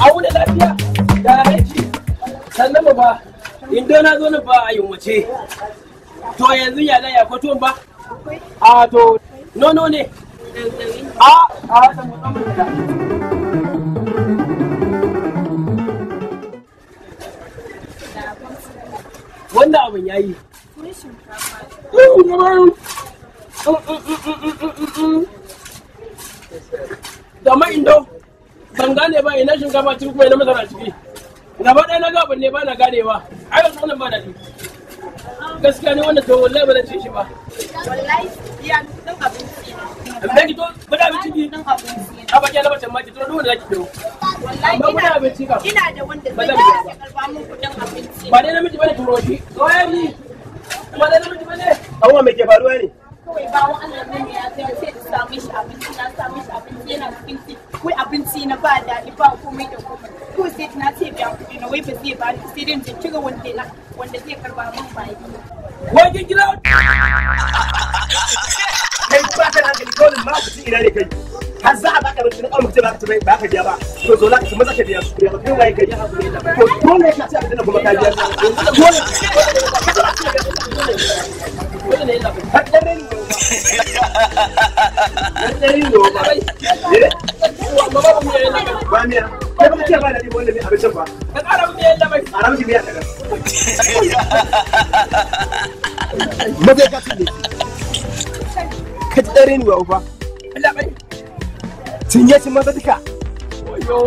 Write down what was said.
A wuni lafiya da aiki. Sannan mu ba, indo na zo nan ba a yunwace. To yanzu ya zai ya kwato ba? A to nono ne. A da mu zama da. Wannan abin yayi. Da mai indo ban gane ba ina shinkafa ciki kuma ina masara ciki. Gaba ɗaya na ga abin ne ba na ganewa. Ai yanzu wannan ba daɗi. Gaskiya ne wannan to wallahi ba zan ci shi ba. Wallahi iya dan abinci. Amma ki to ba da abinci ki. Dan abinci. A baki na bacin ma ki to duk wanda zaki kiro. Wallahi Amma kuna abinci kam. ina da wanda Ba zai zan biya iya karba mun kudin abinci. Ba dai namiji bane turo shi. Waye ni? Ba dai namiji bane. Abuwa mai ke faruwa ne? Kawai bawon Allah nan ne ya zai sai in same shi abinci na same shi abinci yana cikin ci. Wai abinci na ba daɗi ba komai da komai. Ko sai na ce biya kuɗi na wai ba zai bani sai dai in je kira wanda na wanda zai karba mun baki. Wai kin kira Kai ba ka da hankali kawai ma ku ci ina ne kai. Har za a baka abinci na kawai mutum ba ka ci ba ka biya ba. To zo za ka ci maza ka biya su. Kai waye kai. To dole ka ci abinci na kuma ka biya su. Dole. Dole ne yana bai. Har ɗan reni ne. Har ɗan reni ne ba. Eh? Amma babu miya yana bai. Ba miya. Kai ba ka ce ba daɗi ba wanda mai abincin ba. Ka ƙara miya yana bai. A ramshi miya kaɗan. Maza ka ci ne. Ka ji ɗan reni wa uba. Allah bai. Cinye shi maza duka. Wayo.